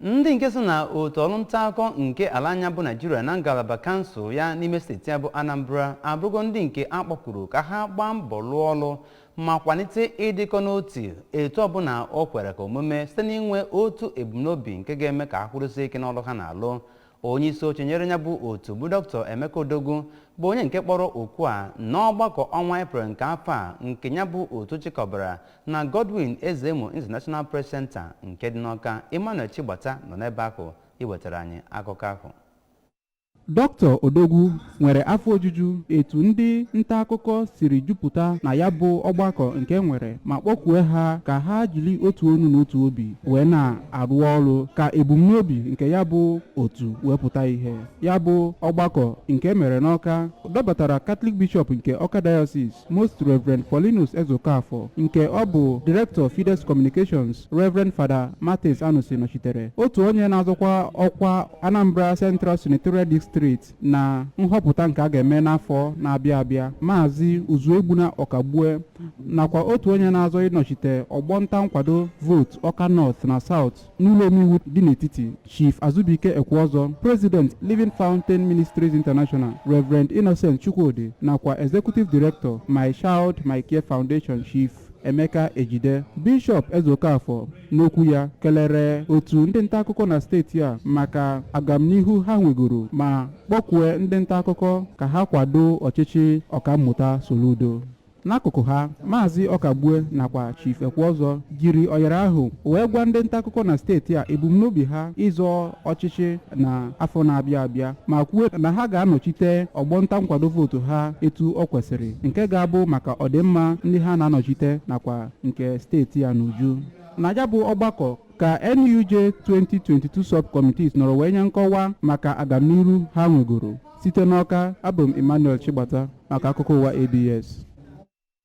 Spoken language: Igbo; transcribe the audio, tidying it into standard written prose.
Ndị nke so na otu ọrụ nta akụkọ nke ala anyị bụ Naijiria na ngalaba kansụl ya n'ime steeti ya bụ Anambra abụrụgo ndị nke a kpọkuru ka ha gbaa mbọ lụọ ọrụ ma kwalite ịdịkọ n'otu etu ọbụla o kwere ka omume site n'inwe otu ebumnobi nke ga-eme ka ha kwụrụsie ike n'ọrụ ha na-alụ. Onye isi oche nyere ya bụ otu bụ Dr. Emeka Odogwu bụ onye nke kpọrọ oku a n'ọgbakọ ọnwa Eprel nke afọ a nke ya bụ otu chịkọbara na Godwin Ezeemo International Press Center nke dị n'Ọka. Emmanuel Chigbata nọ n'ebe ahụ iwetara anyị akụkọ ahụ. Dr. Odogwu nwere afọ ojuju etu ndị nta akụkọ siri jupụta na ya bụ ọgbakọ nke nwere, ma kpọkwue ha ka ha jiri otu onu na otu obi wee na-arụ ọrụ ka ebumnobi nke ya bụ otu wee pụta ihe. Ya bụ ọgbakọ nke mere n'Ọka dọbatara Catholic Bishop nke Ọka Diocese, Most Reverend Paulinus Ezeokafor, nke ọ bụ Director Fides Communications, Reverend Father Martins Anusi, nọchitere otu onye na-azọkwa ọkwa Anambra Central Senatorial District na nhọpụta nke a ga-eme n'afọ na-abịa abịa, Maazị Uzuegbuna Ọkagbue, nakwa otu onye na-azọ ịnọchite ọgbọ nta nkwado vootu Ọka North na South n'ụlọ omeiwu dị n'etiti, Chief Azubike Ekwuọzọ, President Living Fountain Ministries International, Reverend Innocent Chukwudi, nakwa Executive Director My Child My Care Foundation, Chief Emeka Ejide. Bishọp Ezeokafor n'okwu ya kelere otu ndị nta akụkọ na steeti a maka agamnihu ha nwegoro, ma kpọkwue ndị nta akụkọ ka ha kwado ọchịchị Ọkammụta Soludo. N'akụkụ ha, Maazị Ọkagbue nakwa Chief Ekwuọzọ jiri oyere ahụ wee gwa ndị nta akụkọ na steeti a ebumnobi ha ịzọ ọchịchị na afọ na-abịa abịa, ma kwuo na ha ga-anọchite ọgbọ nta nkwado vootu ha etu ọ kwesịrị, nke ga-abụ maka ọdịmma ndị ha na-anọchite nakwa nke steeti a n'uju. Na ya bụ ọgbakọ ka NUJ 2022 subcommittees nọrọ wee nye nkọwa maka agamniru ha nwegoro. Site n'Ọka, abụ m Emmanuel Chigbata maka akụkọ ụwa ABS.